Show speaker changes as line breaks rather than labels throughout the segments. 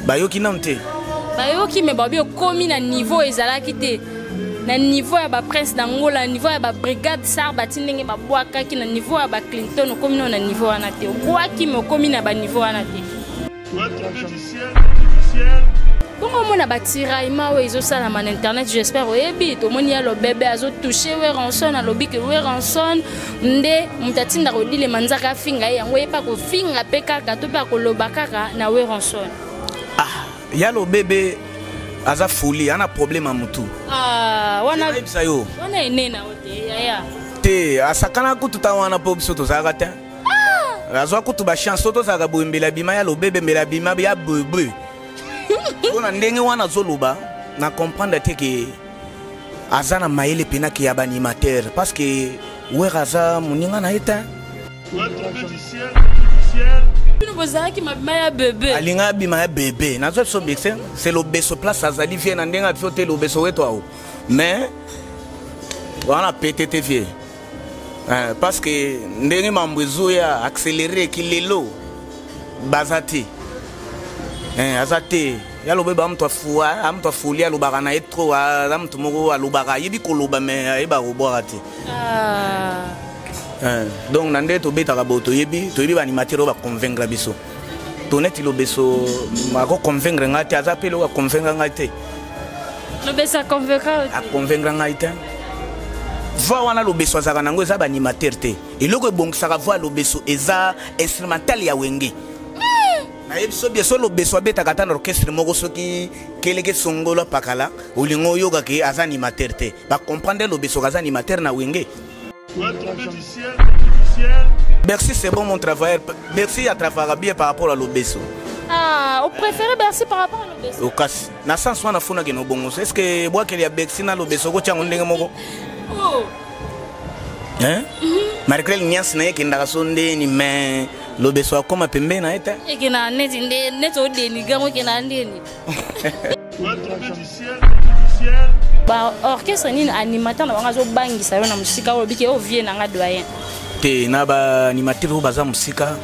Bayoki nanu te.
Bayoki mais babi okomi na niveau ezalaki te. Na niveau ya ba prince d'Angola, na niveau ya ba brigade sar bati ndenge babwakaki na niveau ya ba Clinton okomi na niveau wana te. Obwaki mais okomi na ba niveau wana te. Bongo omona batiraillement oyo ezosalama na internet, j'espère oyebi. Tomoni ya lobebe azotouche Werrason, alobi ke Werrason nde moto atindaka odilema nzaka afinga ye, yango ye mpe akofinga mpe kaka to mpe akoloba kaka na Werrason.
Ah, ya lobebe aza folie, ana problème ya mutu.
Ah, wana
yebisa yo
wana enena o te yaya
te asakana kutu ta wana mpo biso tozalaka te. Azwa kutu bachance to tozalaka boye, mbela bima ya lobebe, mbela bima ya bebe mpona ndenge wana azoloba na comprendre te ke aza na mayele mpena ke ya baanimateur, parce que Wera aza moninga na ye te.
Bino bozalaki mabima ya bebe,
alinga abima ya bebe. Nazwa biso bixe c'est lobeso place azali vie na ndenge biso te, lobeso weto ao mais wana pete te vie. Parce que ndenge mambo ezoya accéléré ki lelo baza te, aza te ya lobe ba moto afua, moto afuli alobaka na ye trop, aza moto moko alobaka, ayebi koloba mais ayeba kobwaka te. Donc na nde tobetaka boye, toyebi baanimateur oyo baconvaincre biso to neti lobeso akoconvaincre ngai te, aza mpe eloko aconvaincre ngai te.
Lobeso
aconvaincre ngai te. Voix wana lobeso azalaka nango eza baanimateur te. Eloko ebongisaka voix ya lobeso eza instrumental ya Wenge. Nayebi so bien so lobeso abetaka ata na orchestre moko, soki keleke songolo apakala, olingo oyoka ke aza animateur te, bacomprendre lobeso aza animateur na Wenge. Bercy, c'est bon mon travailleur. Bercy a travaillé bien par rapport à lobeso.
Ah, on préféré Bercy par rapport à lobeso.
Okasi na sens wana funa ke no bongo. Est-ce que bwakeli ya Bercy na lobeso ko tiango ndenge moko?
Oh.
Hein? Malgré niance na ye kendaka so ndeni, mais lobeso akoma pembeni na ye te.
Ekenda neti nde neti odeniga ngo ekenda ndeni. Ba orchestre nini animateur na bango azobangisa yo na mosika oyo obiki oyo vie nanga doyen?
Te, na ba animateur oyo baza mosika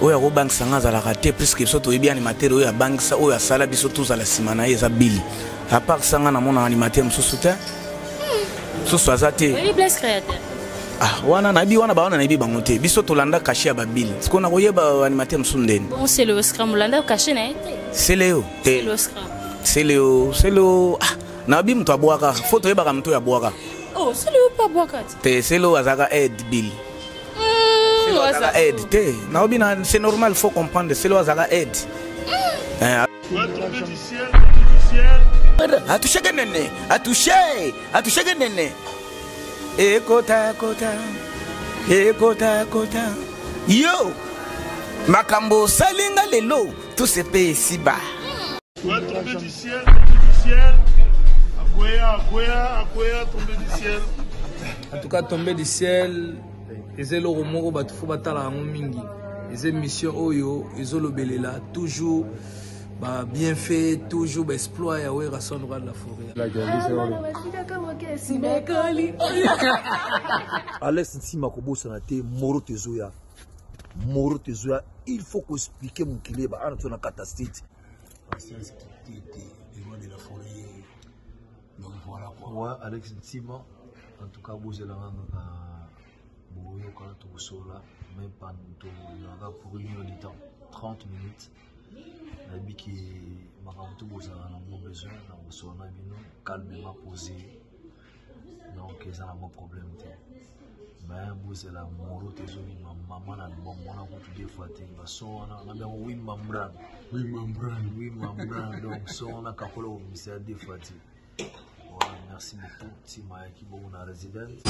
oyo akobangisa nga azalaka te, puisque biso toyebi animateur oyo abangisa, oyo asala biso tozala nsima na ye eza Bili. À part ça nga namona animateur mosusu te, mosusu aza te.
Oyebi Blaise Créateur?
Ah, wana nayebi wana bawana nayebi bango te. Biso tolanda cachet ya babili, sikoyo nakoyeba animateur mosusu ndeni?
Bon, Celeo Scram olanda cachet na ye te?
Celeo te.
Celeo Scram.
Celeo, Celeo, ah, nayebi moto abwaka, fo toyebaka moto oyo abwaka.
Oh, Celeo mpe abwaka te?
Te, Celeo azalaka aide Bill. Azalaka aide te, nayebi na c'est normal, faut comprendre Celeo azalaka aide. Atusheke nene, atushe, atusheke nene, ekota kota, ekota kota yo makambo osalinga lelo tosepe esiba.
Tombé du ciel, tombé du ciel. Akwea, akwea, akwea, tombé du ciel.
En tout cas, tombé du ciel, eza eloko moko bato fo batala yango mingi. Eza émission oyo ezolobelela toujours ba bienfait, toujours ba exploit ya Werrason, roi de la forêt.
Alex Ntima kobosana te, moro tezoya. Moro tezoya, il faut ko expliquer mokili ba ana na catastrophe.
Patience Kitete, le roi de la forêt. Donc voilà quoi.
Ouais, Alex Ntima, en tout cas, bozela nga boyoka tokosola même pas toyaka pour une heure du temps, 30 minutes. Nayebi ke makambo to bozala nango besoin na kosola na bino calmement posé, donc eza nango problème te. Mais bozela moro tezobima mama na album wana kutu deux fois te, bason wana na bango Wimba Mbran,
Wimba Mbran,
Wimba Mbran, donc son wana kakola komisa ya deux fois te. Voilà, merci beaucoup Tima yaki bongo na résidence.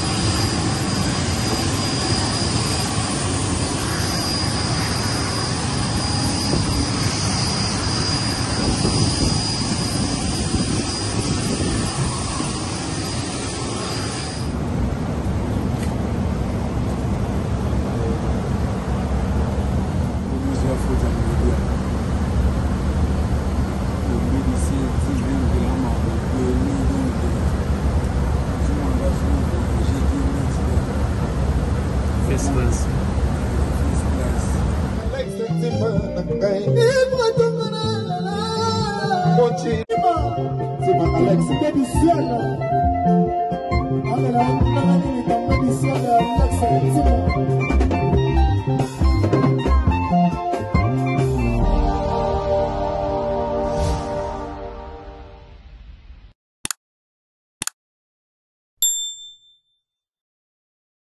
First class.
First class. Mokonzi.
Tima Alex du ciel. Amela nani tombé du ciel Alex Tima.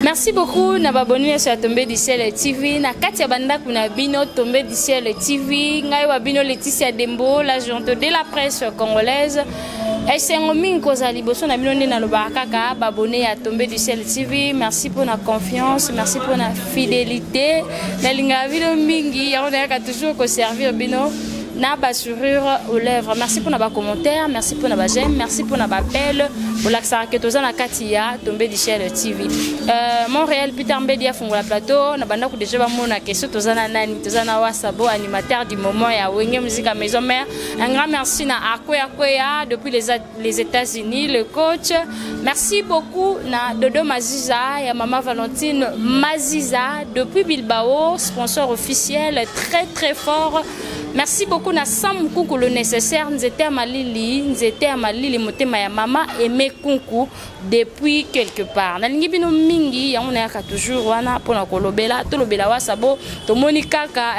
Merci beaucoup na baboni nyonso ya Tombe du Ciel TV na kati ya bandako na bino Tombe du Ciel TV ngai wa bino Laetitia Dembo la gente de la presse congolaise. Esengo mingi kozala liboso na bino nde nalobaka kaka babone ya Tombe du Ciel TV. Merci pour na confiance, merci pour na fidélité. Nalingaka bino mingi yango nayaka toujours koservir bino na ba sourire aux lèvres. Merci pour na ba commentaires, merci pour na ba j'aime, merci pour na ba appel. Bolakisaka ke toza na kati ya Tombe du Ciel TV. Montréal Peter Mbedi afungola plateau na bandako déjà bamona question toza na nani, toza na Wasabo animateur du moment ya Wenge Musica Maison Mère. Un grand merci na Akwe Akweya depuis les États-Unis, le coach. Merci beaucoup na Dodo Maziza ya Mama Valentine Maziza depuis Bilbao, sponsor officiel très très fort. Merci beaucoup na Sam Kunku le nécessaire nzete ya malili, nzete ya malili motema ya mama Aimé Kunku depuis quelque part. Nalingi bino mingi yango nayaka toujours wana pona kolobela, tolobela Wasabo, tomoni kaka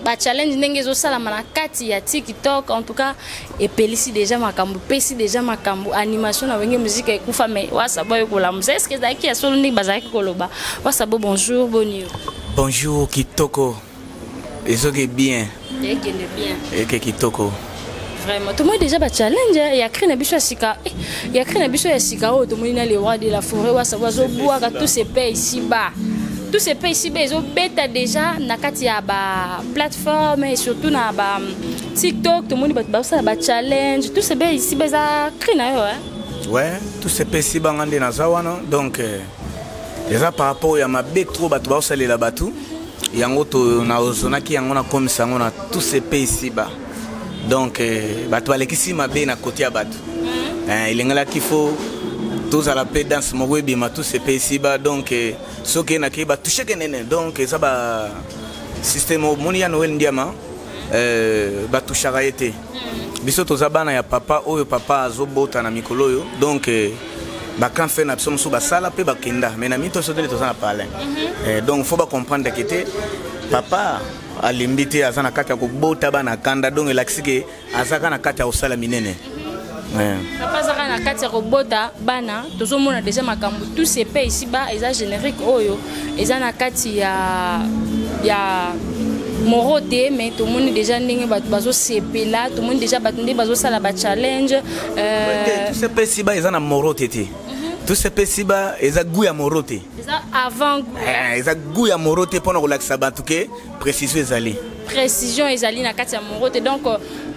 ba challenge ndenge ezosalama na kati ya TikTok. En tout cas epelisi déjà makambo, epesi déjà makambo, animation na Wenge Musique ekufa, mais Wasabo ekolamusa. Est-ce que ezalaki ya solo ndenge bazalaki koloba? Wasabo, bonjour, boni yo?
Bonjour kitoko, ezoki bien.
Ekende bien.
Eke kitoko.
Vraiment, tomoni déjà ba challenge ya cri na biso ya sika. Ya cri na biso ya sika oyo tomoni na le roi de la forêt Wasabo azobwaka tous ces pays ici bas. Tous ces pays ici bas ezobeta déjà na kati ya ba plateforme et surtout na ba TikTok, tomoni bato bazosala ba challenge. Tous ces pays ici bas eza cri na yo, hein?
Ouais, tous ces pays ici bas ngande na za wana. Donc eza par rapport ya mabe trop bato bazosalela bato. Yango to na ozonaki yango na komisa yango na tous ces pays ici bas. Donc bato balekisi mabe na côté ya bato. Elengelaki fo tozala pe danse moko ebima tous ces pays ici bas. Donc soki nakei ba touche ke nene. Donc eza ba système omoni ya Noël Ndiama, ba touchaka ye te. Biso toza bana ya papa oyo papa azobota na mikolo oyo. Donc ba grand frère na biso mosusu basala pe bakenda, mais na mito so tele toza na palin. Donc faut ba comprendre que te papa alembi te, aza na kati ya kobota bana kanda. Donc elakisi ke azaka na kati ya kosala minene.
Papa azaka na kati ya kobota bana, tozomona déjà makambo tous ces pays ici bas eza générique oyo eza na kati ya moro te, mais tomoni déjà ndenge bato bazosepela, tomoni déjà bato nde bazosala ba challenge.
Tous ces pays ici bas eza na moro te te. Tous ces pays ici bas eza goût ya moro te.
Eza avant goût.
Eza goût ya moro te mpona kolakisa bato ke précision ezali.
Précision ezali na kati ya moro te. Donc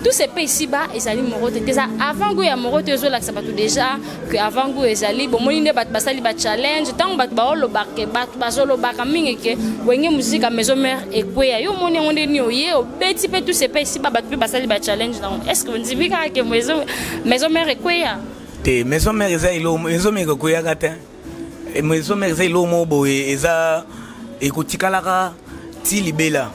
tous ces pays ici bas ezali moro te. Eza avant goût ya moro te, ezolakisa bato déjà que avant goût ezali. Bomoni nde bato basali ba challenge, ntango bato baolobaka, bato bazolobaka mingi ke Wenge Musique ya Maison Mère ekweya. Yo omoni yango nde nini oye obeti mpe tous ces pays ici bas bato mpe basali ba challenge nango. Est-ce que ondimi kaka ke Maison Mère ekweya?
Te, Maison Mère eza eloko, Maison Mère ekweyaka te. Maison Mère eza eloko moko boye, eza ekotikalaka ti libela.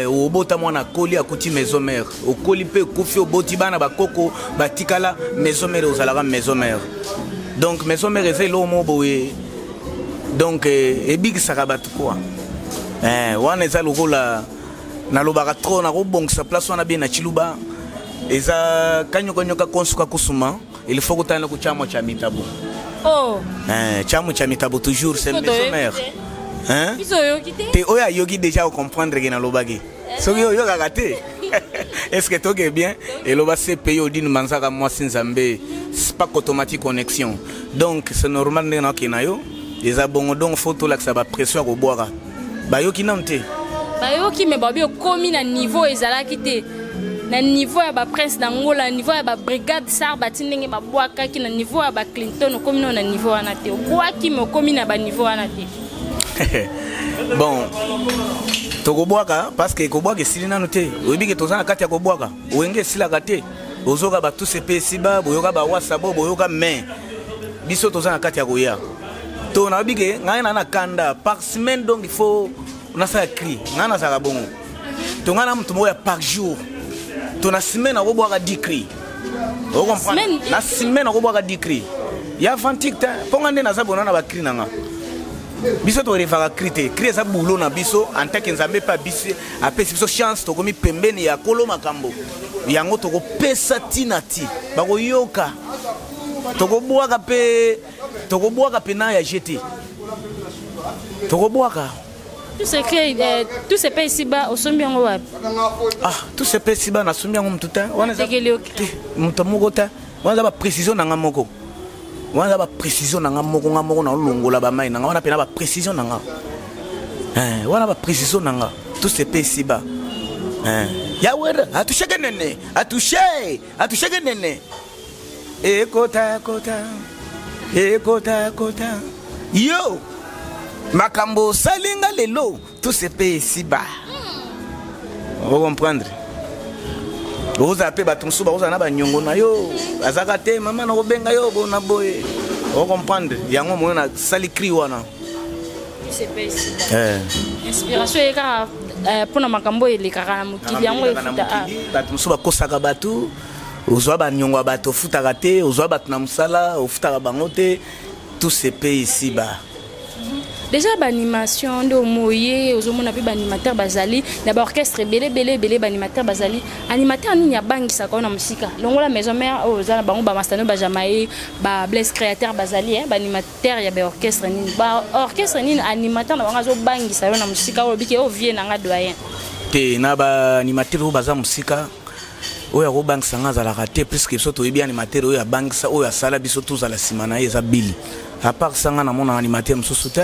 Obota mwana akoli akuti Maison Mère, okoli mpe okufi, oboti bana bakoko batikala Maison Mère, ozalaka Maison Mère. Donc Maison Mère eza eloko moko boye, donc ebikisaka bato quoi. Wana eza lokola nalobaka trop, nakobongisa place wana bien na Tshiluba, eza kanyokanyoka konsuka kusuma, il faut kotala ku chamo cha mitabo.
Oh.
Chamo cha mitabo toujours c'est
Biso
Maison
toyoki
Mère.
te.
Hein?
Biso oyoki te?
Te oyo ayoki déjà comprendre ke nalobaki. Soki oyokaka te. Est-ce que toke bien? Eloba CPI Odine Manzaka mwasi Nzambe, c'est pas automatique connexion. Donc c'est normal ndenge naoke na yo. Eza bongo, donc faut tolakisa ba pression ya kobwaka. Bayoki nanu te.
Bayoki mais babi okomi na niveau ezalaki te. Na niveau ya ba prince d'Angola, na niveau ya ba brigade sar bati ndenge babwakaki, na niveau ya ba Clinton okomi na niveau wana te. Obwaki mais okomi na ba niveau wana te.
Bon, tokobwaka parce que kobwaka esili nanu te. Oyebi ke toza na kati ya kobwaka. Wenge esilaka te. Bozoka ba tous epe esiba, boyoka ba wasabo, boyoka mais biso toza na kati ya koya. To nayebi ke ngai na na kanda par semaine, donc il faut nasala cri. Ngai nazalaka bongo. To ngai na moto moko ya par jour. To na semaine akobwaka 10 cri. Ocomprendre? Na semaine akobwaka 10 cri ya avantique te, mpo nga nde naza bona na bacri na nga. Biso torevaka cri te, cri eza boulot na biso en tant que Nzambe mpe abisi apesi biso chance, tokomi pembeni ya kolo makambo yango, tokopesa ntina ti bakoyoka, tokobwaka mpe tokobwaka mpena ya jete, tokobwaka.
Tout ce que tout se paye ici bas, osombi yango wapi?
Ah, tout se paye ici bas, nasombi yango motu te. Wana eza moto moko te, wana eza baprécision na nga moko, wana eza baprécision na nga moko, nga moko naolongola bamai na nga wana mpena baprécision na nga, wana baprécision na nga. Tout se paye ici bas ya wera atusheke nene, atushe atusheke nene, ekota kota ekota kota yo makambo osalinga lelo. Tout se paye ici bas, ocomprendre? Ozala mpe bato mosusu bakozala na banyongo na yo, azalaka te mama nakobenga yo bona boye, ocomprendre? Yango moyo nasali cri wana.
Inspiration ye kaka mpona makambo oyo elekaka na mokili, yango efuta.
Bato mosusu bakosaka bato, ozwa banyongo ya bato ofutaka te, ozwa bato na mosala ofutaka bango te. Tout se paye ici bas.
Déjà baanimation nde omoye, ozomona mpe baanimateur bazali na baorchestre ebele ebele ebele. Baanimateur bazali, animateur nini abangisaka oyo na mosika longola Maison Mère oyo oza na bango, bamastano, bajamae, bablaise créateur bazali, baanimateur ya baorchestre nini, baorchestre nini animateur na bango azobangisa yo na mosika oyo obiki oyo vie nanga doyen?
Te, na baanimateur oyo baza mosika, oyo akobangisa nga azalaka te, puisque biso toyebi animateur oyo abangisa, oyo asala biso tozala nsima na ye, eza Bili. À part ça, nga namona animateur mosusu te,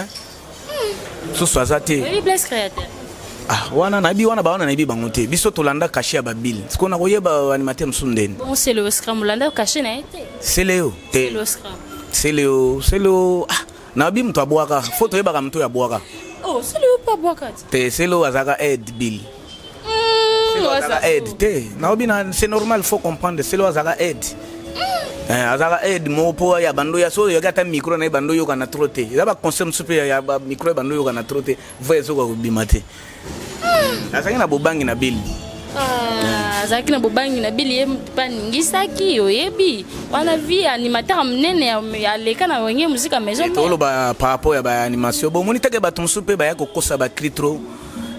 mosusu aza te. Ah, wana nayebi, wana bawana nayebi bango te. Biso tolanda cachet ya babile, sikoyo nakoyeba animateur mosusu ndeni?
Bon, Celeo Scram, olanda cachet na ye te?
Celeo te, Celeo, Celeo, ah, nayebi moto abwaka, fo toyebaka moto oyo abwaka.
Oh, Celeo mpo abwaka
te? Celeo azalaka aide Bill. Azalaka aide te, naobi na, c'est normal, faut comprendre, Celeo azalaka aide, azalaka aide moko mpo ya bando ya so oyoki ata micro na ye, bando oyokana trop te. Eza baconcert mosusu mpe ya bamicro ya bando oyokana trop te, voi ezokoka kobima te. Azalaki na bobangi na Bili.
Azalaki na bobangi na Bili, ye mpe aningisaki. Oyebi wana vie animateur monene aleka na Wenge Musica Maison.
Toloba par rapport ya baanimation, bomoni teke bato mosusu mpe baya kokosa bacri trop.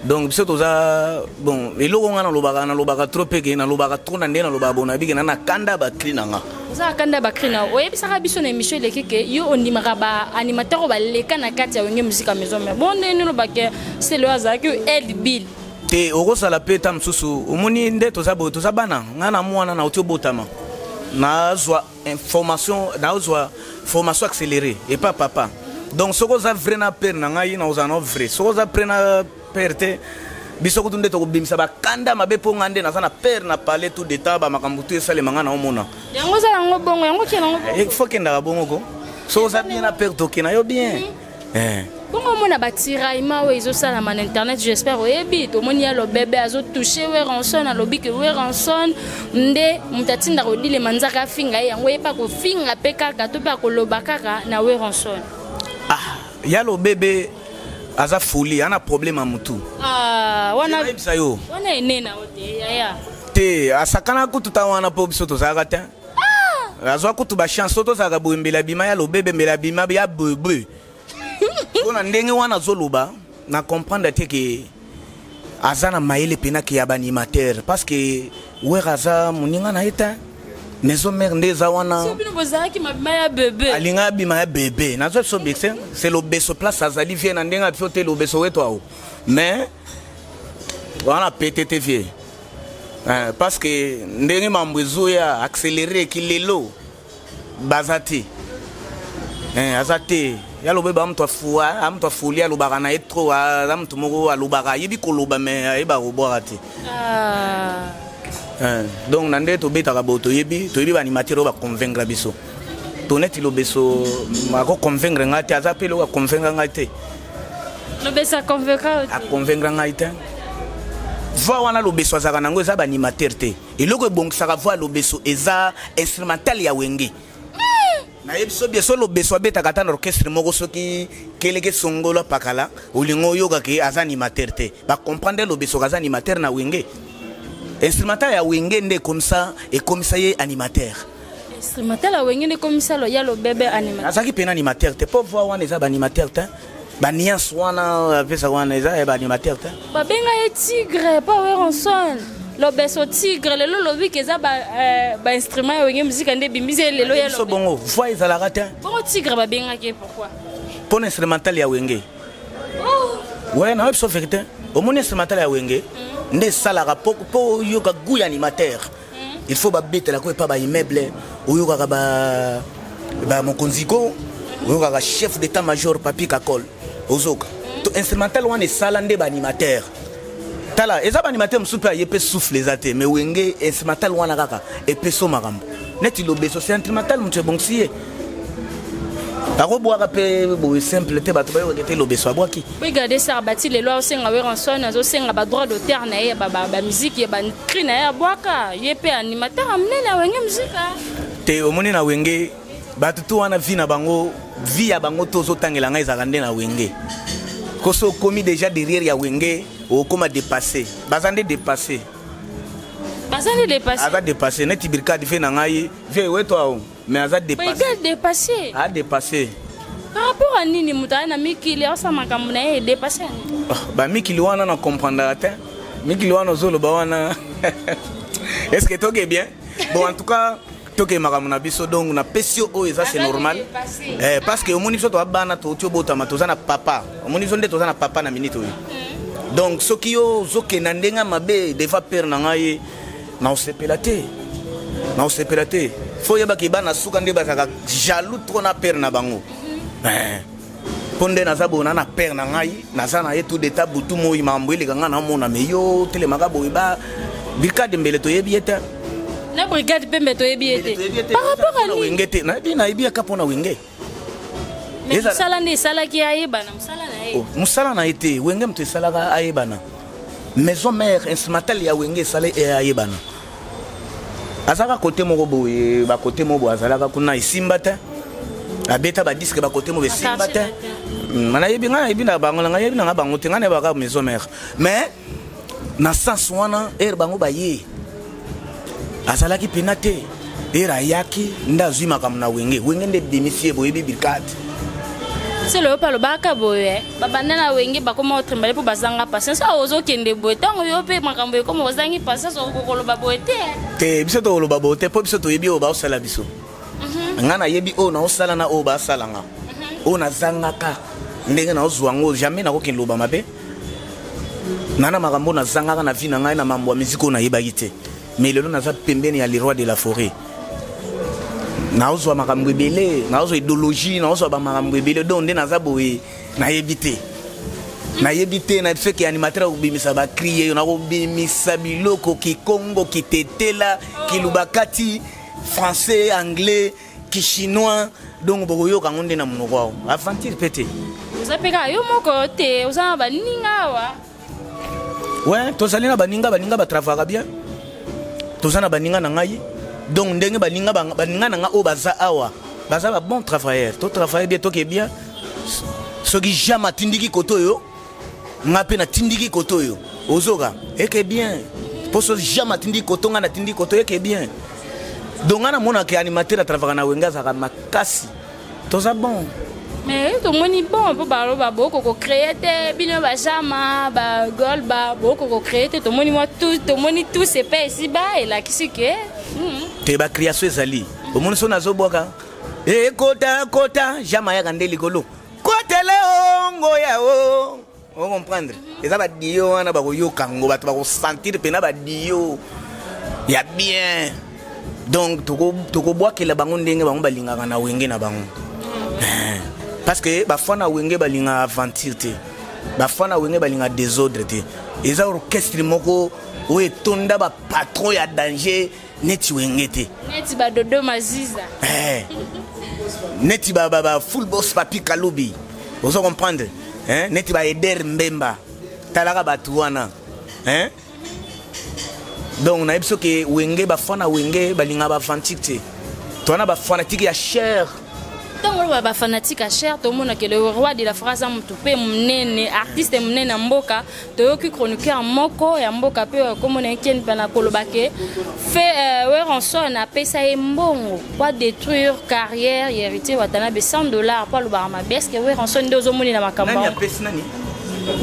Donc biso toza bon, eloko nga nalobaka, nalobaka trop mpe ke nalobaka trop na nde nalobaka bon, nayebike na na kanda bacri na nga.
Oza na kanda bacri na. Oyebisaka biso na émission eleki ke yo ondimaka baanimateur oyo baleka na kati ya Wenge Musica Maison Mère. Bon, ndenge nini olobake Celeo azalaki aide Bill?
Te, okozala mpe ta mosusu omoni nde toza boye, toza bana. Ngai na mwana nauti obotama, nazwa information, nazwa formation accélérée epa papa. Donc soki oza vrai na père na ngai, nakozala na vrai. Soki oza près na père te, biso kutu nde tokobimisa bakanda mabe, mpo ngai nde naza na père na palais tout d'état, bamakambo tu esalema ngai naomona.
Yango oza yango bongo, yango okenda yango.
Il faut kendaka bongo ko soki oza bien na père, tokenda yo bien.
Bongo omona batiraillement oyo ezosalama na internet, j'espère oyebi. Tomoni ya lobebe azotouche Werrason, alobi ke Werrason nde moto atindaka odilema nzaka afinga ye, yango ye mpe akofinga mpe kaka to mpe akoloba kaka na Werrason.
Ah, ya lobebe aza foli, ana problème ya motu.
Ah, wana
yebisa yo.
Wana enena o te yaya.
Te, asakana kutu ta wana mpo biso tozalaka te, azwa kutu bachance so tozalaka boye, mbela bima ya lobebe, mbela bima ya bebe. Mpo na ndenge wana azoloba, na comprendre te ke aza na mayele mpena ke ya baanimateur, parce que Wera aza moninga na ye te. Maison Mère nde eza wana.
Bino bozalaki mabima ya bebe.
Alinga abima ya bebe, nazwa biso bixe, c'est lobeso place azali vie na ndenge biso te, lobeso weto ao, mais wana pete te vie, parce que ndenge mambo ezoya accéléré eki lelo, baza te, aza te ya lobe ba moto afua, moto afuli, alobaka na ye trop, aza moto moko alobaka, ayebi koloba mais ayebaka kobwaka te. Donc na nde tobetaka boye, toyebi, toyebi baanimateur oyo baconvaincre biso. To neti lobeso akoconvaincre ngai te, aza mpe eloko aconvaincre ngai te.
Lobeso aconvaincre?
Aconvaincre ngai te. Voix wana lobeso azalaka nango eza baanimateur te. Eloko ebongisaka voix ya lobeso eza instrumental ya Wenge. Nayebi so bien, so lobeso abetaka ata na orchestre moko, soki keleke songolo apakala, olingi oyoka ke aza animateur te, bacomprendre lobeso aza animateur na Wenge. Instrumental ya Wenge nde ekomisa ekomisa ye animateur.
Instrumental ya Wenge nde ekomisa ya Lobebe animateur.
Azalaki pena animateur te, po voix wana eza ba animateur te. Ba nuance wana apesa wana eza ya ba animateur te.
Babenga ye tigre pa Werrason. Lobeso tigre lelo lobi ke eza ba euh, ba instrument ya Wenge musique nde ebimisi ye lelo ya
Biso bongo voix ezalaka te.
Bongo tigre babengaki ye pourquoi?
Pona instrumental ya Wenge. Oh. Ouais, na biso vérité. Omoni instrumental ya Wenge mm. nde esalaka po po oyoka goût ya animateur. Mm. Il faut babetela ko epa ba immeuble oyokaka ba ba mokonzi ko oyokaka chef d'état major Papi Kakol ozoka. Mm. To instrumental wana esala nde ba animateur. Tala eza ba animateur mosusu mpe aye mpe souffle eza te mais Wenge instrumental wana kaka epeso makambo. Neti lobeso c'est instrumental moto ebongisi ye. Akobwaka mpe boye simple te bato bayokaka te lobeso abwaki.
Brigade Sarbati lelo aosenga Werrason azosenga ba droit d'auteur na ye ba ba musique ya ba cri na ye abwaka ye mpe animateur ya monene ya Wenge musique.
Te omoni na Wenge bato to wana vie na bango vie ya bango to ozotangela ngai ezalaka nde na Wenge. Koso okomi déjà derrière ya Wenge okoma dépassé. Baza nde dépassé.
Baza nde dépassé.
Aza dépassé neti brigade vie na ngai vie weto awo. Mais aza dépassé.
Brigade dépassé.
A dépassé.
Par rapport à nini moto aya na mikili asala makambo na ye dépassé ya nini?
Oh, ba mikili wana na comprendra te. Mikili wana ozoloba wana. Est-ce que toke bien? Bon en tout cas toke makambo na biso donc na pesi yo oyo eza c'est normal. Eh, parce que omoni biso toza bana touti obotama toza na papa. Omoni biso nde toza na papa na minute oyo. Donc soki yo ozokenda ndenge mabe devant père na ngai na osepela te. Na osepela te. Faut yeba ke bana suka nde bazalaka jaloux trop na père na bango. Eh. Mpo nde naza boye na na père na ngai naza na ye tout d'état butu moi makambo eleka ngai naomona me yo telemaka boye ba brigade mbele toyebi ye te.
Na brigade pembe toyebi ye te. Par rapport à nini?
Wenge te. Nayebi nayebi yaka mpo na Wenge.
Mais mosala nde esalaki ayebana mosala na ye.
Oh, mosala na ye te Wenge moto esalaka ayebana. Maison mère instrumental ya Wenge esala ayebana. Azalaka kote moko boye bakote moko boye azalaka kuna esimba te. Abeta ba disque bakote moko esimba te. Nayebi ngai nayebi na bango ngai nayebi na ngai bango te ngai nayebaka maison mère. Mais na sens wana ere bango baye azalaki pena te ere ayaki nde azwi makambo na Wenge. Wenge nde ebimisi ye boyebi brigade.
Selo yo mpe alobaka boye babanda na Wenge bakoma otrembale mpo bazanga patience. Awa ozokende boye ntango yo mpe makambo ekoma ozangi patience okokoloba boye te.
Te biso tokoloba boye te mpo biso toyebi oyo baosala biso. Ngai nayebi oyo naosala na oyo basala nga. Oyo nazangaka ndenge naozwa yango jamais nakokende loba mabe. Nga na makambo nazangaka na vie na ngai na mambo ya miziki oyo nayebaki te. Mais lelo naza pembeni ya le roi de la forêt. Naozwa makambo ebele, naozwa idéologie, naozwa ba makambo ebele donc nde naza boye nayebi te. Nayebi te na feke animateur akobimisa ba cri yo nakobimisa biloko kikongo kitetela kilubakati français anglais kichinois donc bokoyoka yango nde na monoko awo aventure pe te.
Oza mpe kaka yo moko te, oza na baninga awa.
Ouais, tozali na baninga, baninga batravaka bien. Toza na baninga na ngai. Donc ndenge baninga baninga na ngai oyo baza awa, baza ba bon travailleur. To travailler bien, toke bien. Soki jamais atindiki koto oyo, nga mpe natindiki koto oyo. Ozoka, eke bien. Poso jamais atindiki koto nga natindiki koto eke bien. Donc nga namonaka animateur atravaka na Wenge azalaka makasi. Toza bon.
Mais tomoni bon mpo baloba boko kocreye te bino bajama bagolba boko kocreye te tomoni mwa tout tomoni tous epe esi ba elakisi ke
te ba création ezali. Omoni so nazobwaka ekota kota jama ayaka nde likolo kotele ongo ya o o comprendre eza badio wana bakoyoka yango bato bakosentir mpena badio ya bien. Donc tokobwakela bango ndenge bango balingaka na Wenge na bango. Parce que bafan na Wenge balingaka aventure te, bafan na Wenge balingaka désordre te. Eza orchestre moko oyo etonda ba patron ya danger neti Wenge te,
neti ba Dodo Maziza,
neti ba full boss Papi Kalubi, ozo comprendre hein? Neti ba Eder Mbemba, talaka bato wana hein? Donc nayebi soki Wenge bafan na Wenge balingaka ba aventure te, towana ba fanatique ya cher.
Ntango oloba bafanatique ya cher, tomona ke le roi de la forêt aza motu mpe monene, artiste monene ya mboka. Toyoki chroniqueur moko ya mboka mpe komona ye Ken Mpiana koloba ke fe Werrason apesa ye mbongo po adétruire carrière ya Héritier Watanabe, 100 $ po alobaka mabe. Est ce que Werrason nde ozomonela makambo
Nani?
Yango.
Apesi nani?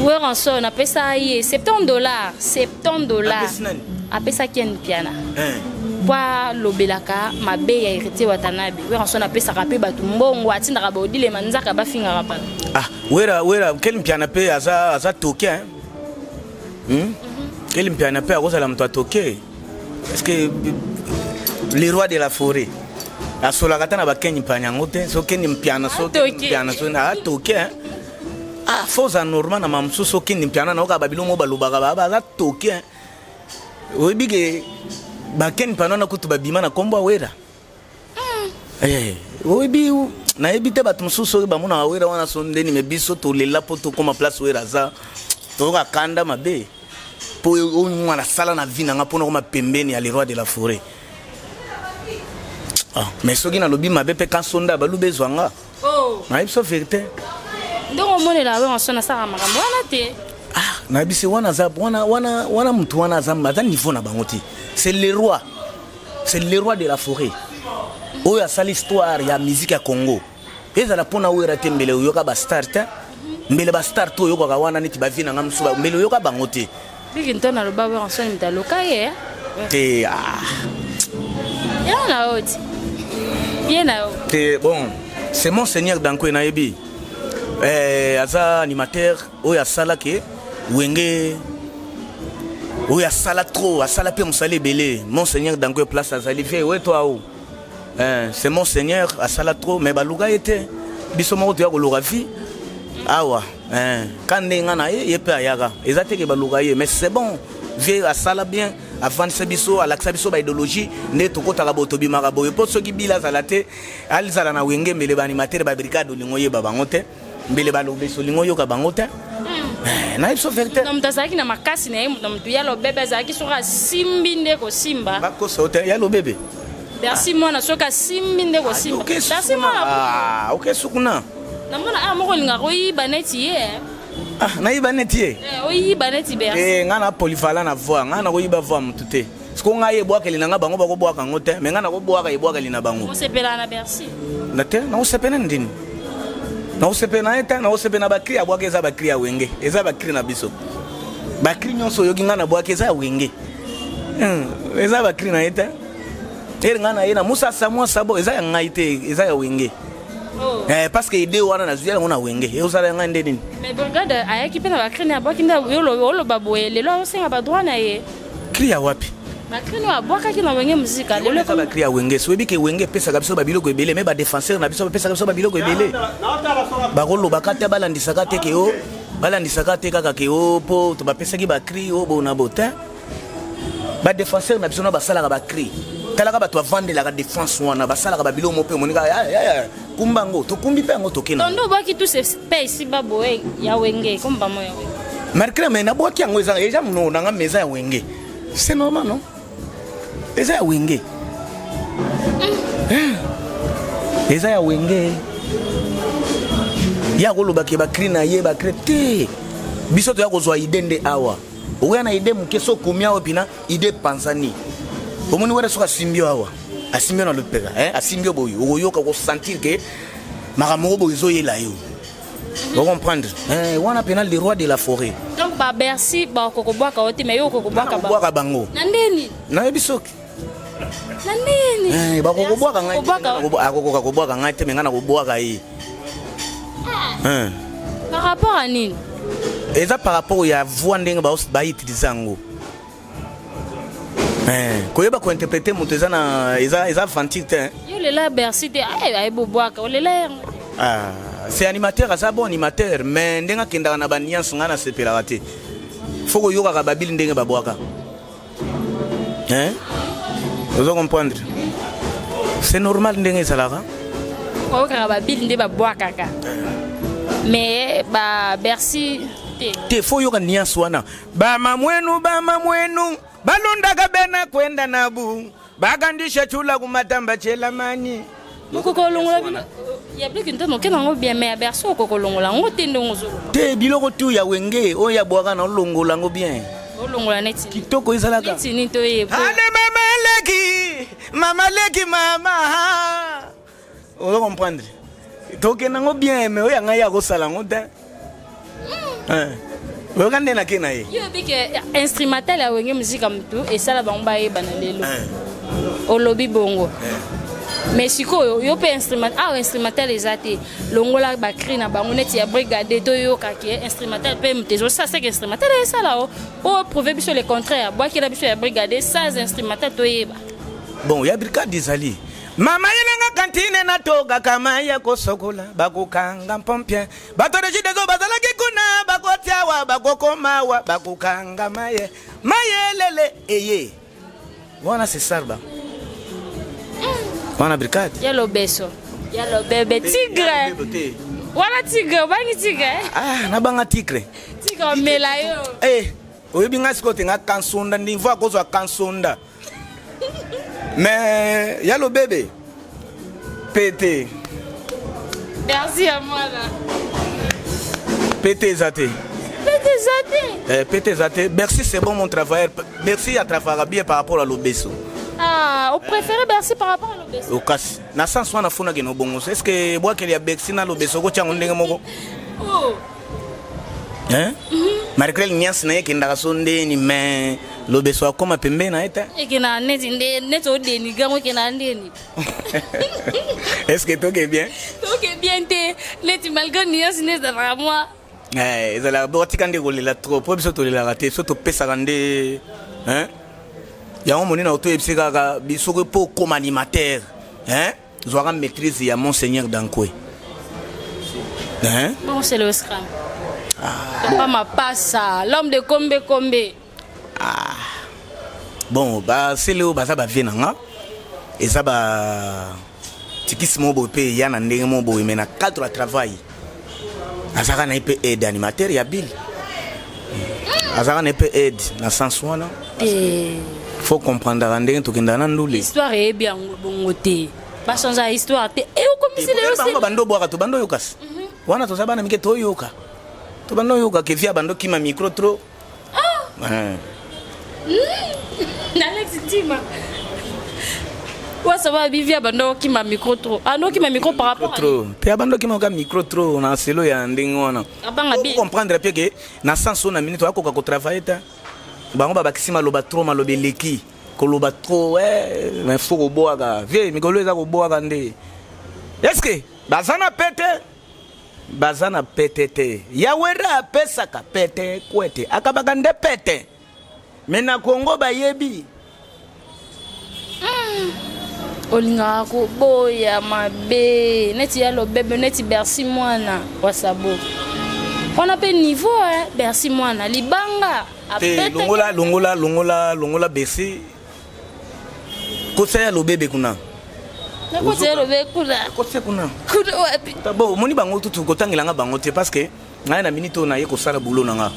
Werrason apesa ye 70 $, 70 $.
Apesi nani?
Apesa Ken Mpiana
Hein.
po alobelaka mabe ya Héritier Watanabe. Werrason apesaka mpe bato mbongo, atindaka baodilema nzaka bafingaka bato.
Ah, Wera, Wera, Ken Mpiana mpe aza toke, hein? Ken Mpiana mpe akozala moto atoke, parce que le roi de la forêt asolaka ata na bakeni Mpiana yango te. So Ken Mpiana, so Ken
Atoke.
Mpiana so atoke, hein? Ah, fo oza normal na mamosusu. So Ken Mpiana nayoka babiloko oyo balobaka, baza toke, hein? Oyebi ke bakeni Mpiana wana kutu babima na nkombo ya Wera. Oyebi, nayebi te, bato mosusu oyo bamonaka Wera wana so ndeni, me biso tolela mpo tokóma place Wera aza. Toyoka kanda mabe mpo oyo mwana asala na vie na nga mpona koma pembeni ya le roi de la forêt. Ah, mais soki nalobi mabe mpe kansonda baluba ezwa nga.
Oh.
Nayebi so vérité.
Ndenge omonela Werrason asalaka makambo wana te?
Ah, nayebi se wana aza wana wana wana motu wana aza niveau na bango te. C'est le roi, c'est le roi de la forêt oyo asali histoire ya musique ya Congo. Ezala mpona Wera te, mbele oyoka bastar te, mbele bastar to oyokaka wana neti bavie na nga mosusu, mbele oyoka bango te.
Biki nto naloba Werrason moto aloka ye.
Te, ah.
Ya na yo ti ye na yo.
Te, bon, c'est mon seigneur Dankwe. Nayebi aza animateur oyo asalaki Wenge, oyo asala trop, asala mpe mosala ebele. Monseigneur Dankwe, place azali, vie weto ao. C'est mon seigneur, asala trop, mais baluka ye te. Biso moko toya koluka vie awa, ka ndenge nga na ye, ye mpe ayaka. Eza te ke baluka ye, mais c'est bon, vie asala bien, avandisa biso, alakisa biso baidéologie nde tokɔtaka boye, tobimaka boye. Mpo soki bila azala te, alizala na Wenge, mbele baanimateur babrigade olingo oyeba bango te, mbele balobesi olingo oyoka bango te. Nayebi so vérité.
Na moto azalaki na makasi na ye, moto na moto ya lobebe azalaki, soki asimbi nde kosimba.
Bakosa yo te, ya lobebe.
Bercy mwana, soki asimbi nde kosimba. Bercy mwana.
Ah, oke sukuna.
Namona awa moko olingaka oyiba neti ye.
Ah, nayiba neti ye?
Oyiba neti Bercy.
Ngai na polyvalent na voix. Ngai nakoyiba voix motu te. Siko ngai ebwakeli na ngai, bango bakobwaka yango te, me ngai nakobwaka ebwakeli na bango.
Osepelaka na Bercy?
Na te, nakosepela ndini? Nakosepela na ye te. Nakosepela na bacri abwaki, eza bacri ya Wenge, eza bacri na biso. Bacri nyonso oyoki ngai nabwaki eza ya Wenge. Eza bacri na ye te. Ere ngai na ye na musasa mwa sabo, eza ya ngai te, eza ya Wenge.
Oh.
Parce que idée wana nazwi yango na Wenge, ezosala ya ngai nde nini?
Mais brigade ayaki mpe na bacri na abwaki nde oloba boye, lelo aosenga badroit na ye.
Cri ya wapi?
Bacri no abwakaki na Wenge Muzika, lelo
eza bacri ya Wenge. So oyebi ke Wenge epesaka biso babiloko ebele, me badéfenseur na biso bapesaka biso babiloko ebele, bakolobaka te, balandisaka te ke o balandisaka te kaka ke o mpo to bapesaki bacri o bona bo te. Badéfenseur na biso na basalaka bacri, talaka bato bavandelaka défense wana, basalaka babiloko mo mpe omonika kumba yango, tokumbi mpe yango, tokenda.
Tondo obwaki tous mpe esiba boye ya Wenge, komba mo ya Wenge.
Malgré, mais nabwaki yango, eza eza monoko nanga, mais eza ya Wenge, c'est normal, non? Eza ya Wenge. Eza ya Wenge. Ye akolobaki bacri na ye, bacri te. Biso toya kozwa idée nde awa. Okoya na idée moke, so okomi awa mpina idée epanzani. Omoni wana, soki asimbi yo awa, asimbi yo na lopeka, asimbi yo boye, okoyoka, okosentir ke makambo moko boye ezoyela yo, ocomprendre wana mpena le roi de la forêt.
Donc babercy bakokobwaka yo te, mais yo okokobwaka?
Bwaka bango.
Na ndeni?
Nayebi soki
Na ndeni?
Bakokobwaka ngai, akokoka kobwaka ngai te, me ngai nakobwaka ye.
Par rapport à nini?
Eza par rapport ya voix, ndenge bautilize yango. Koyeba kointerprete moto eza na eza aventure te.
Yo lela Bercy te, ayebobwaka olela yango.
Ah, c'est animateur, aza bon animateur, mais ndenge akendaka na baniance, ngai nasepelaka te. Fo koyokaka babili ndenge babwaka, hein? Ozo comprendre, c'est normal ndenge ezalaka.
Oyokaka babili nde babwakaka, mais babercy te.
Te, fo oyoka nuance wana. Bama mwenu, bama mwenu balundaka bena kwenda nabu bakandisha chula kumatamba chelamanyi.
Okoki kolongola ya Bill Clinton, okende yango bien, mais ya Bercy okoki kolongola yango te ndenge ozoloba.
Te, biloko tu ya Wenge oyo ya bwaka na olongola yango bien.
Olongola neti
kitoko ezalaka
neti nini toyeba.
Ale mama leki, mama leki, mama, ozo comprendre, tokende yango bien, mais oyo ya ngai akosala yango te. Oyoka nde nake na ye.
Yo oyebi ke instrumental ya Wenge Muzika motu esala bango bayebana lelo. Olobi bongo, mais sikoyo yo mpe awa instrumental eza te. Longola bacri na bango neti ya brigade, toyoka ke instrumental mpe moto ezosala seke instrumental esala o po prouve biso le contraire. Bwakela biso ya brigade sans instrumental, toyeba.
Bon, ya brigade ezali mama yelanga kantine natogaka mai ya kosokola, bakokanga mpompien. Bato Regideso bazalaki kuna, bakotia awa, bakokoma awa, bakokanga maye mayelele eye wana, c'est sarba wana brigade.
Ya lobeso, ya lobebe, tigre wana, tigre obangi tigre.
Ah, nabanga tigre.
Tigre omela yo.
Eh, oyebi ngai sikoyo te, nga kansonda niveau akozwa kansonda, mais ya lobebe pete.
Merci ya mwana.
Pete eza te.
Pete eza te.
Eh, pete eza te. Merci, c'est bon, mon travailleur Merci atravaillera bien par rapport à lobeso.
Ah, o préféré Bercy par rapport à lobeso?
Okasi na sens wana funaki no bongo. Est ce que bwakeli ya Bercy na lobeso okotyango ndenge moko?
Oh.
Hein? Malgré niance na ye ekendaka so ndeni, mais lobeso akóma pembeni na ye te.
Ekendaka neti nde neti odeniga ngo, ekendaka ndeni.
Est ce que toke bien?
Toke bien te, neti malgré nuance nde ezalaka mwa.
Eh, ezalaka botika nde kolela trop, po biso tolelaka te, biso topesaka nde, hein? Yango monene otoyebisi kaka soki mpo okóma animateur, hein? Zwaka maîtrise ya Monseigneur Dankwe, hein?
Bon, c'est le scram. Ah, papa Mapasa, l'homme de Kombe Kombe.
Ah. Bon, basele oyo baza bavie na nga, eza ba tikisi moko boye mpe eya na ndenge moko boye, mais na cadre ya travail azalaka na ye mpe aide animateur ya Bill, azalaka na ye mpe aide na sens wana. Faut comprendre ndenge tokendaka na ndule.
Histoire eyebi yango bongo te, bachange ya histoire te, e okomisi lelo.
Bango bando bwaka to bando oyokasi wana, toza bana mike, toyoka to bando oyoka ke via bando kima micro trop.
Alex Ntima wasa ba bivia bando okima micro trop, ah no, okima micro par rapport à
trop te, abando okima ka micro trop na selo ya ndenge wana.
Abanga bi.
Comprendre mpe ke na sens oyo na minute akoka kotravaille te, bango babakisi maloba trop, maloba eleki, koloba trop, eh, mais faut kobwaka vie mikolo eza kobwaka nde. Est ce que baza na pete? Baza na pete te. Yawera apesaka pete kwete, akabaka nde pete, me na Kongo bayebi.
Olingaka koboya mabe neti ya lobebe, neti Bercy mwana wasabo wana mpe niveau, eh, Bercy mwana libanga.
Te, longola, longola, longola, longola Bercy, kosa ya lobebe kuna.
Nakota ya lobebe kuna.
Kosa kuna.
Kuna wapi?
Bon, omoni bango tutu kotangelanga bango te, parce que ngai na minute oyo naye kosala boulot na nga.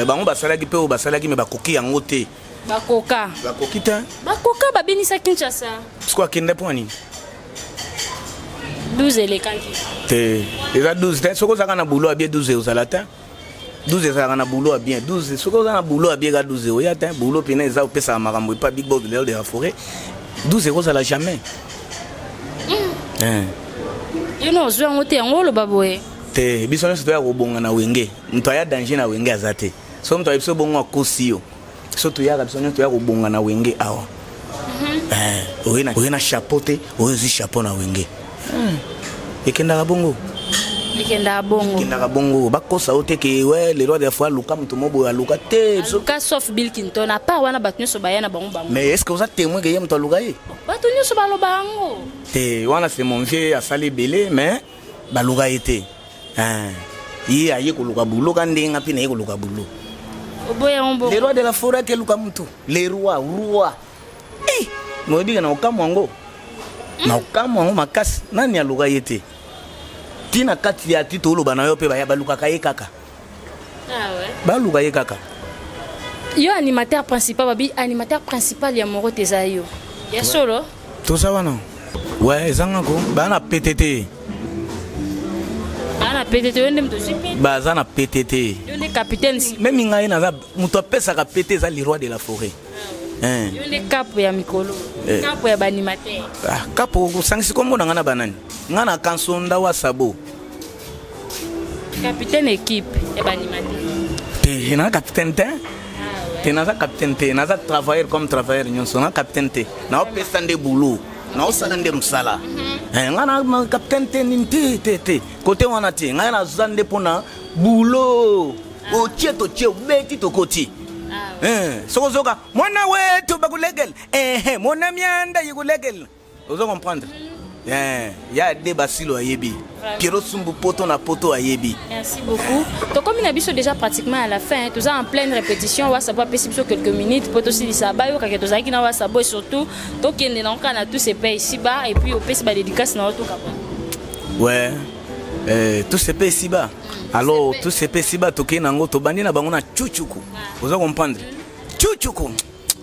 Bango basalaki mpe oyo basalaki, me bakoki yango te.
Bakoka.
Bakoki te.
Bakoka, babinisa Kinshasa.
Siko akende mpo nini?
12 elekaki.
Te, eza 12 te. Soki ozalaka na boulot ya bien, 12 ozala te. 12 ezalaka na boulot ya bien. 12, soki oza na boulot ya bien, ka 12 oya te. Boulot mpena eza opesaka makambo epa Big Boss de la Forêt, 12 ekozala jamais.
Yo na ozwi yango te, yango oloba boye.
Te, biso nyonso toya kobonga na Wenge. Moto aya danger na Wenge aza te. So moto ayebi biso bongo, akosi yo. So toyaka, biso nyonso toya kobonga na Wenge awa. Oye na chapeau te, oyo ozwi chapeau na Wenge, ekendaka bongo.
Ekendaka bongo.
Ekendaka bongo. Bakosa yo te ke we le roi de la forêt aluka moto mo boye, aluka te.
Aluka sauf Bill Clinton. À part wana, bato nyonso baya na bango bango.
Mais est ce que oza témoin ke ye moto aluka ye?
Bato nyonso baloba yango.
Te, wana c'est mon vieux, asali ebele, mais baluka ye te. Ye aye koluka boulot ka ndenge mpe naye koluka boulot.
Oboya yango bongo.
Le roi de la forêt akeluka mutu, le roi, roi. Eh, moyebi ke na okamwa yango, na okamwa yango makasi. Nani aluka ye te? Ntina kati ya ti toloba na yo mpe baya balukaka ye kaka.
Ah ouais.
Baluka ye kaka.
Yo animateur principal, babi animateur principal ya moro te, eza yo ya solo.
Toza wana. Ouais, ezanga ko ba na pete te.
Ba na pete te yo nde moto ozwi pete.
Baza na pete te.
Yo nde capitaine.
Meme ngai naza moto apesaka pete eza le roi de la forêt.
Ah, yo nde kapo ya mikolo. Eh. Kapo ya baanimateur.
Ah, kapo osangisi kombo na ngai na banani? Ngai na kansonda wa sabo.
Capitaine équipe ya baanimateur.
Te, na capitaine te. Ah, te naza capitaine te, naza travailleur comme travailleur nyonso, na capitaine te. Naopesa nde boulot. Naosala nde mosala. Mhm. Eh, ngai na capitaine te nini te te te. Kote wana te, ngai naza nde mpona boulot. Ah. Otie totie, obeti tokoti. Ah, eh, soki ozoka mwana wetu bakulegela ehe mwana mianda yikulegela ozo comprendre eh, ya de basilo ayebi Pierrot Sumbu poto na poto ayebi.
Merci beaucoup. Tokomi na biso déjà pratiquement à la fin, toza en pleine répétition wasabo apesi biso quelques minutes po tosilisa bayokaka tozalaki na wasabo et surtout tokende na kaka na tous epai ici bas et puis opesi ba dédicace na yo tokaba.
Ouais. Eh, tous epai ici bas. Alors tous epai ici bas tokei nango tobandi na bango na chuchuku. Oza comprendre? Chuchuku.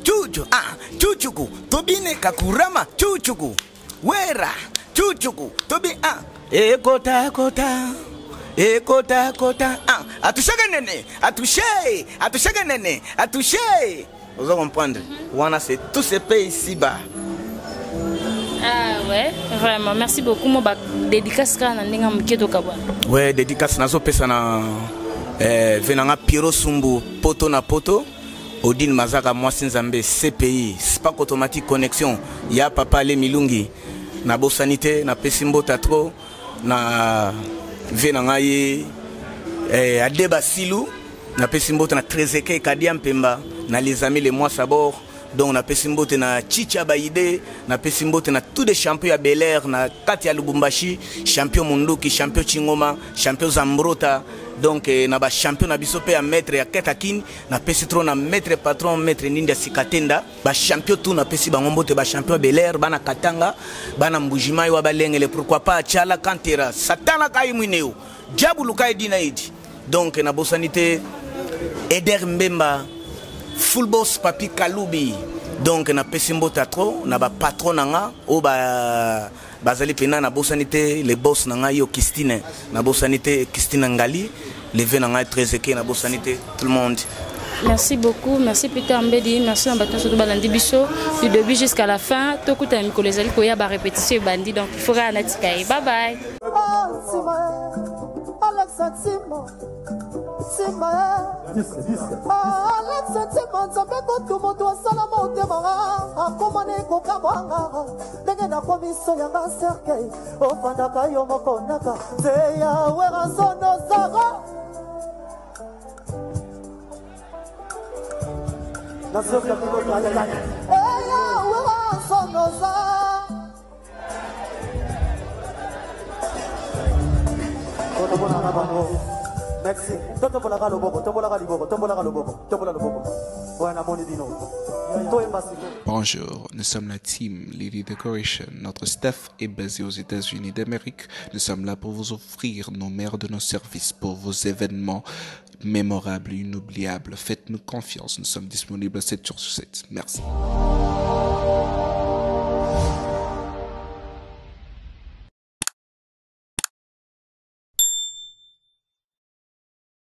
Chuchu ah chuchuku tobine kakurama chuchuku wera chuchuku tobi ah ekota kota ekota kota ah atusheke nene atushe atusheke nene atushe ozo comprendre wana c'est tout ce pays ici bas.
Ah ouais, vraiment, merci beaucoup. Moi, bah, dédicace kaka na ndenge moke tokabwana.
Ouais, dédicace nazopesa na eh, venanga Pierrot Sumbu poto na poto. Odile Mazaka mwasi nzambe CPI Spark Automatique Connexion ya papa Ale Milungi nabosani te napesi mbota trop na vie na ngai eh, Adeba Silu napesi mbote na Trezeke Kadia Mpemba na les amis les mois sabord donc napesi mbote na Chicha Baide napesi mbote na tous les champions ya Bel Air na kati ya Lubumbashi champion Munduki champion Chingoma champion Zambrota donc eh, na ba champion na biso pe ya maître ya Ketakin napesi trop na maître patron maître Nindi ya Sikatenda ba champion tout napesi bango mbote ba champion ya Bel Air bana Katanga bana Mbujimayi wa balengele pourquoi pas Chala Kantera Satana kai mwineo diabulu kai dina idi donc nabosani te Eder Mbemba full boss Papi Kalubi donc napesi mbote trop na ba patron na nga oyo ba bazali pena nabosani te le boss na ngai yo Christine nabosani te Christine Ngali leve na ngai très eke nabosani te tout le monde.
Merci beaucoup, merci Peter Mbedi, merci na bato surtout balandi biso du début jusqu'à la fin. Tokuta mikolo ezali koya ba répétition ebandi donc il faut kaka natika ye. Bye bye.
Alexa Timo, Timo, Alexa Timo, nzambe kutu moto asala motema akoma ne kokamwanga ndenge nakomi so yanga cercueil ofandaka yo moko naka teya weransono zara eya weransono zara totombolaka bango merci totombolaka loboko tombolaka liboko tombolaka loboko tombola loboko oyo namoni bino toyemba sikoyo.
Bonjour, nous sommes la team Lily Decoration. Notre staff est basé aux États-Unis d'Amérique. Nous sommes là pour vous offrir nos meilleurs de nos services pour vos événements mémorables et inoubliables. Faites-nous confiance, nous sommes disponibles 7 jours sur 7. Merci.